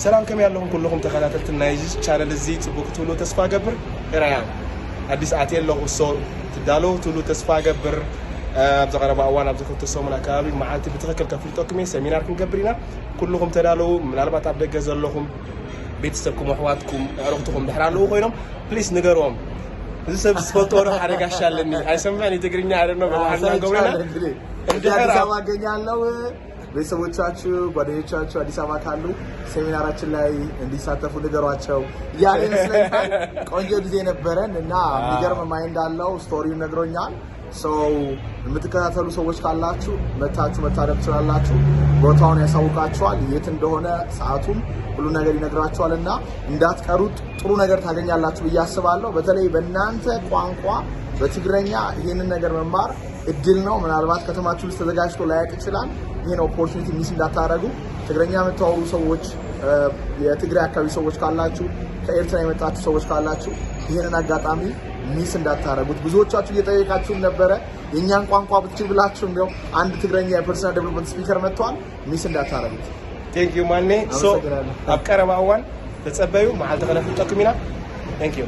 ሰላም፣ ከመይ ኣለኹም ኩልኹም ተኸታተልቲ ናይዚ ቻነል እዚ? ጽቡቅ ክትህሉ ተስፋ ገብር። ራያ ኣዲስ ኣትየ ኣለኹ፣ ሶ ትዳለዉ ትህሉ ተስፋ ገብር። ኣብዚ ቀረባ እዋን ኣብዚ ክልተ ሰሙን ኣከባቢ መዓልቲ ብትኽክል ከፍልጠኩም እየ፣ ሰሚናር ክንገብር ኢና። ኩልኹም ተዳለዉ። ምናልባት ኣብ ደገ ዘለኹም ቤተሰብኩም፣ ኣሕዋትኩም፣ ኣዕሩኽትኹም ድሕር ኣለዉ ኮይኖም ፕሊስ ንገርዎም። እዚ ሰብ ዝፈልጦ ወረ ሓደ ጋሻ ኣለኒ ኣይሰምዕን እዩ ትግርኛ ኣደኖ በባህልና ገብረና እንድሕር አዲስ አበባ እገኛለሁ። ቤተሰቦቻችሁ፣ ጓደኞቻችሁ አዲስ አበባ ካሉ ሴሚናራችን ላይ እንዲሳተፉ ንገሯቸው እያለ ይመስለኛል። ቆንጆ ጊዜ ነበረን እና የሚገርም ማይንድ አለው። ስቶሪውን ነግሮኛል። ሰው የምትከታተሉ ሰዎች ካላችሁ መታችሁ መታደም ትችላላችሁ። ቦታውን ያሳውቃችኋል፣ የት እንደሆነ ሰዓቱም ሁሉ ነገር ይነግራችኋል እና እንዳትቀሩ፣ ጥሩ ነገር ታገኛላችሁ ብዬ አስባለሁ። በተለይ በእናንተ ቋንቋ በትግረኛ ይህንን ነገር መማር እድል ነው። ምናልባት ከተማችሁ ውስጥ ተዘጋጅቶ ላያውቅ ይችላል። ይህን ኦፖርቹኒቲ ሚስ እንዳታረጉ። ትግረኛ የምታወሩ ሰዎች፣ የትግራይ አካባቢ ሰዎች ካላችሁ፣ ከኤርትራ የመጣችሁ ሰዎች ካላችሁ ይህንን አጋጣሚ ሚስ እንዳታረጉት። ብዙዎቻችሁ እየጠየቃችሁን ነበረ። የእኛን ቋንቋ ብትችል ብላችሁ እንዲያው አንድ ትግረኛ የፐርሰናል ዴቨሎፕመንት ስፒከር መጥተዋል። ሚስ እንዳታረጉት። Thank you ማኔ። So አመሰግናለሁ። ኣብ ቀረባ እዋን ተጸበዩ፣ መዓልቲ ከነፍልጠኩም ኢና። Thank you።